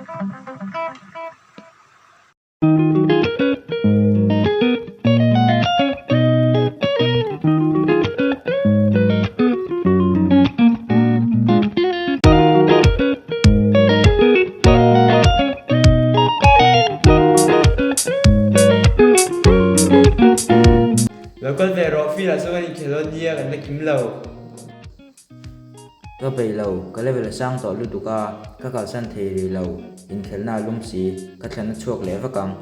Lo kal ve rawh, field ah chuan kan inkhel dawn nia, kan la kim lo. Ka peih lo, ka level a sang tawh lutuk a, ka kalsan thei rih lo, inkhelhna a lum si, ka thlan a chhuak leh vak ang.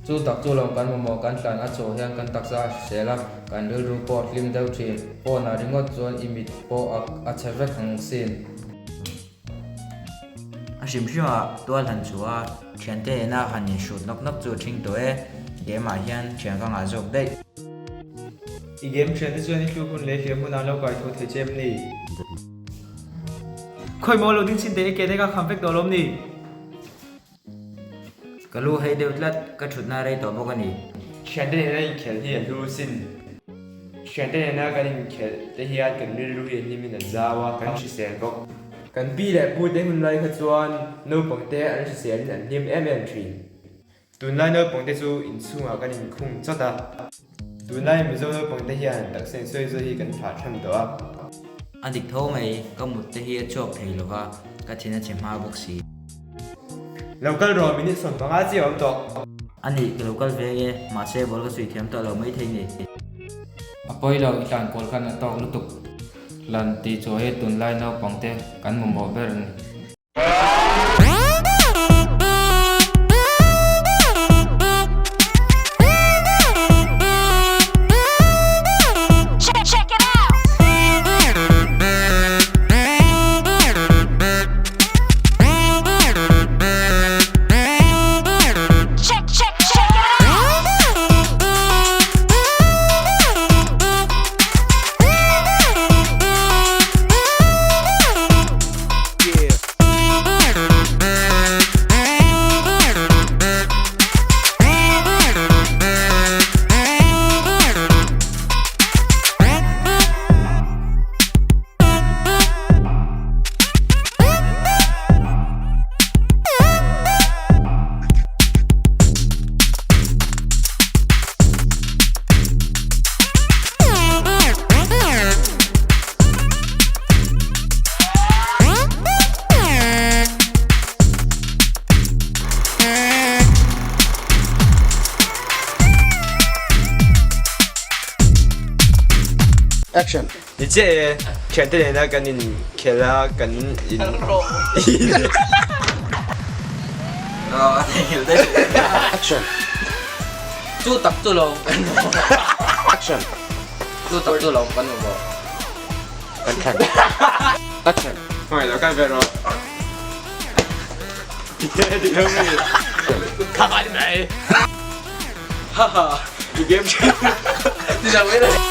Chu tak chu lo kan mamawh kan tlan a chhuah hian kan taksa a hrisel a, kan rilru pawh a hlim deuh thin. Phone ah ringawt chuan i mit pawh a chhe vek ang sin. A hrim hrim ah tual han chhuah a, thiante nena han inhrut nawk nawk chu a thing tawh e, game ah hian thian ka ngah zawk daih. I game thiante chuan i hluk hun leh hliam hun ah an lo kai tho thei che em ni? Khawi maw lo ding chin teh i ke te ka kham vek tawh lawm ni? Ka lu hei deuh tlat, ka thutna rei tawh bawk a ni. Thiante nena inkhelh hi a hlu sin. Thiante nena kan inkhelh te hian kan rilru hi a hlimin a zau a, kan hrisel bawk. Kan pi leh pu te hun lai kha chuan naupang te an hriselin an hlim em em thin. Tunlai naupang te chu inchhungah kan inkhung chawt a. Tunlai Mizo naupang te hian taksa insawi zawi hi kan thlah tham tawh a. A dik tho mai, ka mut te hi a chhuak thei lo va, ka thin a chhe hma bawk si. Lo kal rawh, minute 15 chiah a awm tawh. A nih, ka lo kal ve e, mahse ball ka suih thiam tawh lo mai thei ni. A pawi lo, i tlan kual khan a tawk lutuk. Hlan tih chu hei tunlai naupang te kan mamawh ber a ni. Action. Ni chiah e, thiante nena kan inkhel a, kan in. Action. Chu tak chu lo. Action. Chu tak chu lo kan mamawh. Kan thlan. Action. Hmai lo kal ve rawh. Kha mai mai. Ha ha. I game. Ti lo mai.